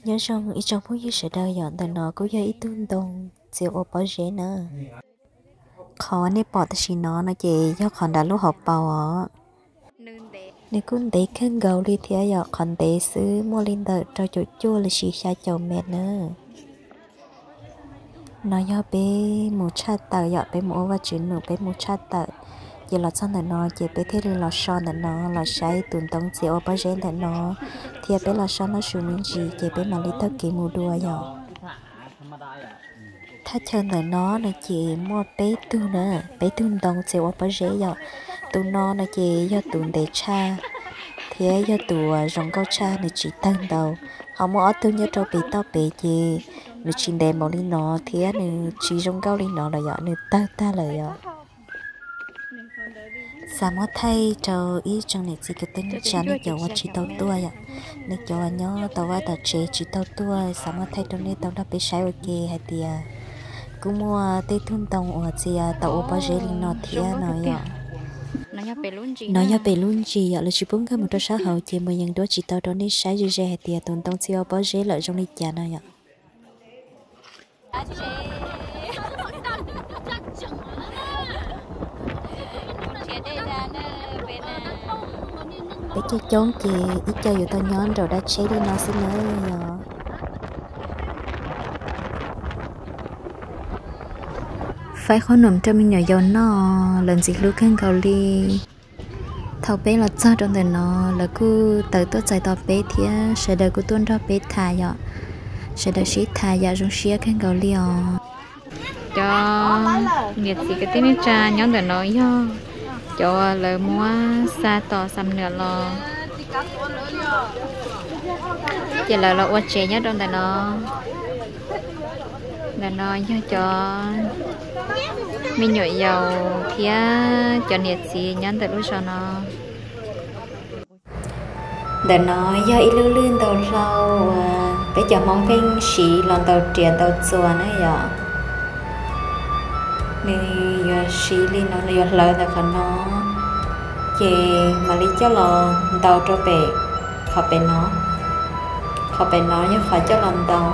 Nyob zoo ib tsoom phooj ywg sawv daws, yog ntawm no kuj yog ib tug ntoo txias ua pob zeb na. Qhov nej pom tam sim no no ces yog qhov nram lub hauv paus os. Nws kuj ntev kawg nkaus li thiab, yog qhov ntev xwb muaj li ntawm rau caum cuaj los sis xya caum mev na. No yog peb mus tshaj tawm, yog peb mus ua Vajtswv num peb mus tshaj tawm, ces los txog ntawm no ces peb thiaj li los so ntawm no, los saib tus ntoo txias ua pob zeb ntawm no, thiab peb los so noj su me ntsis ces peb mam li taug kev mus dua yom. Thaj chaw ntawm no no ces muaj peb tug na, peb tug ntoo txias ua pob zeb yom. Tus no no ces yog tus ntev tshaj thiab yog tus uas zoo nkauj tshaj, nws tsis tawg ntau. Ho muaj ob tug nyob rau pem toj pem ces nws tsis ntev npaum li no thiab nws tsis zoo nkauj li no lawm yom, nws tawg tag lawm yom. Xav muab thaij rau ib tsoom niam txiv kwv tij neej tsa nej cov uas tsis tau tuaj yom, nej cov uas nyob tau vaj tau tsev tsis tau tuaj, xav muab thaij rau nej tau nrog peb saib ua ke hais tias kuj muaj tej tug ntoo uas txias tau ua pob zeb li no thiab no yom. No yog pem lub ntsis yom, lawv tsis pub nkag mus rau sab hauv ces mus yees duab tsis tau rau nej saib ze ze hais tias tus ntoo txias ua pob zeb lawm zoo li cas no yom. Peb coob coob ces ib co yuav tau nyob nraum dab tsheb li no xwb na yom. Faib qhob noom rau me nyuam yaus noj, lawv ntxim hlub kawg nkaus li. Thaum peb los txog rau ntawm no, lawv kuj tawm tuaj txais tos peb thiab sawv daws kuj tuaj nrog peb tham yom. Sawv daws sib tham yam zoo siab kawg nkaus li os. Cov niam txiv kwv tij neej tsa nyob ntawm no yog cov lawv muab xa tos xam nwm los, ces lawv los ua tsev nyob rau ntawm no. Ntawm no yog cov me nyuam yaus thiab cov niam txiv nyob ntawm lub zos no. Ntawm no yog ib lub lwj ntaus hlau uas peb cov Hmoob pheej siv los ntaus riam ntaus txuas na yom. Nws yuav siv li no, nws yuav hlawv ntawm qhov no, ces mam li coj los ntaus rau pem, qhov pem no. Qhov pem no yog qhov coj los ntaus.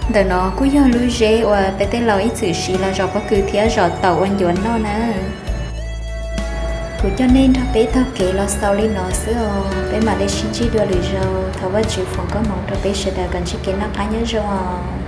Ntawm no kuj yog lub zeb uas peb tej laus ib txwm siv los zov pob kws thiab zov taum ua ncuav noj na. Kuv coj nej nrog peb taug kev los xaus li no xwb os, peb mam li sib ntsib dua lwm zaus. Thov Vajtswv foom koob hmoov rau peb sawv daws kom ntsib kev noj qab nyob zoo os.